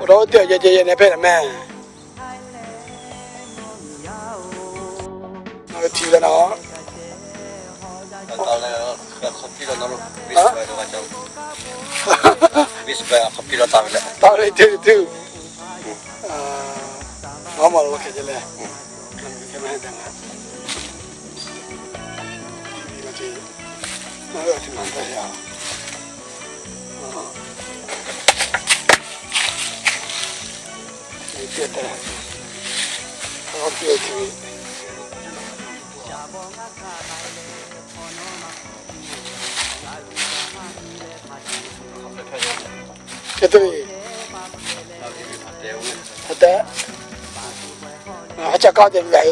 Awˬ lawn teˇ g'aˇ ceh ceh neh pehˇ la mehˬ. Nawˬ ve hti ve leh nawˬ. Taˇ ve teˇ tuˬ. Nawˬ ma lo hk'e ceh leh. Ceh tuˬ ve, hk'e te, ha ca kaˇ te ve.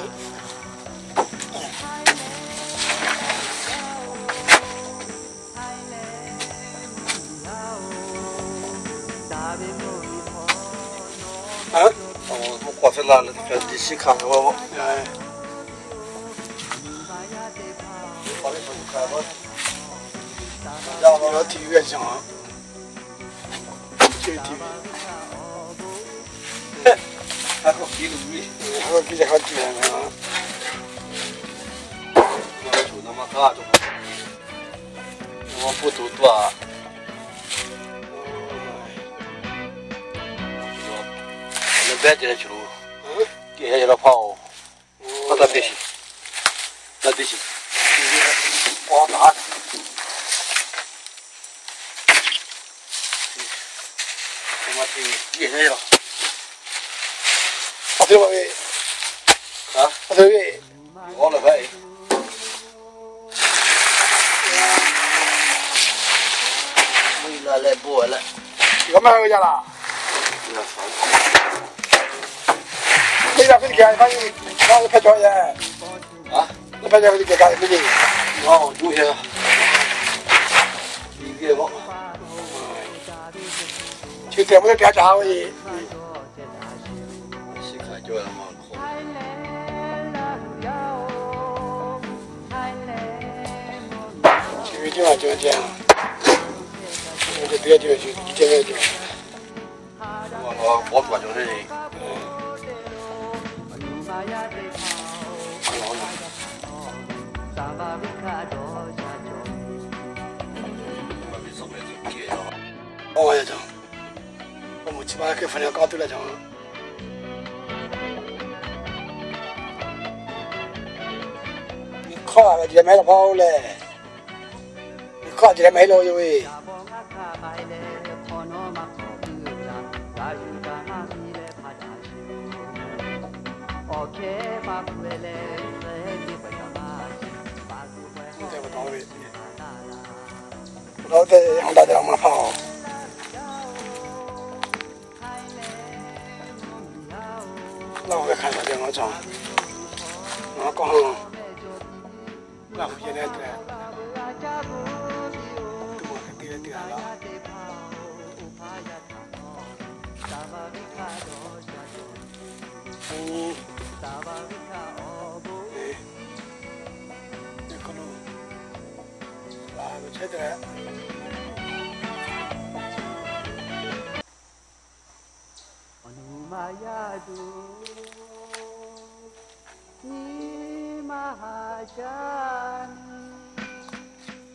G'a maˇ g'a laˇ. Teˇ g'aˇ hk'e te geh, teˇ g'aˇ hpehˇ cawˬ yaˇ. Teˇ hpehˇ cawˬ ve teˇ geh gaˬ ve le. Chi te maˇ te ca ha ve. Chi ve teˇ maˬ cawˬ ceh. Chi teˇ g'aˇ cawˬ, chi teˇ g'aˇ cawˬ. Hk'aw a ve jeh mehˉ la hpaˇ oˇ lehˬ. Hk'aw a jeh mehˉ la yoˬ ve. Oˇ teˇ hpaˍ-oˬ ve, oˇ teˇ hpaˍ-oˬ ve, oˇ teˇ hpaˍ-oˬ ve, oˇ teˇ hpaˍ-oˬ ve, Laˇ hu ve hk'a gaˬ te nawˬ cawˬ. Nawˬ k'awꞈ hu. Laˇ hu yehˬ leh te. Tuˬ ma hk'e te leh te a laˇ.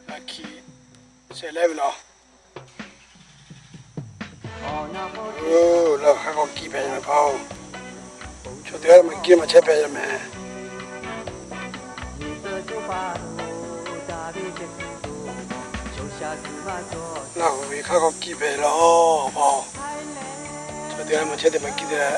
Aˬ hkiˇ shehˍ leh ve laˬ. Oˬ, laˇ hu hk'a k'awꞈ kiˇ hpehꞈ ve hpaˇ-oˬ. Chaw teˇ g'aˇ maˇ kiˇ maˇ chehˇ hpehꞈ ve mehˬ. Laˇ hu ve hk'a k'awꞈ kiˇ hpehꞈ ve laˬ hpaˇ-oˬ. Chaw teˇ g'aˇ maˇ chehˇ te maˇ kiˇ te leh.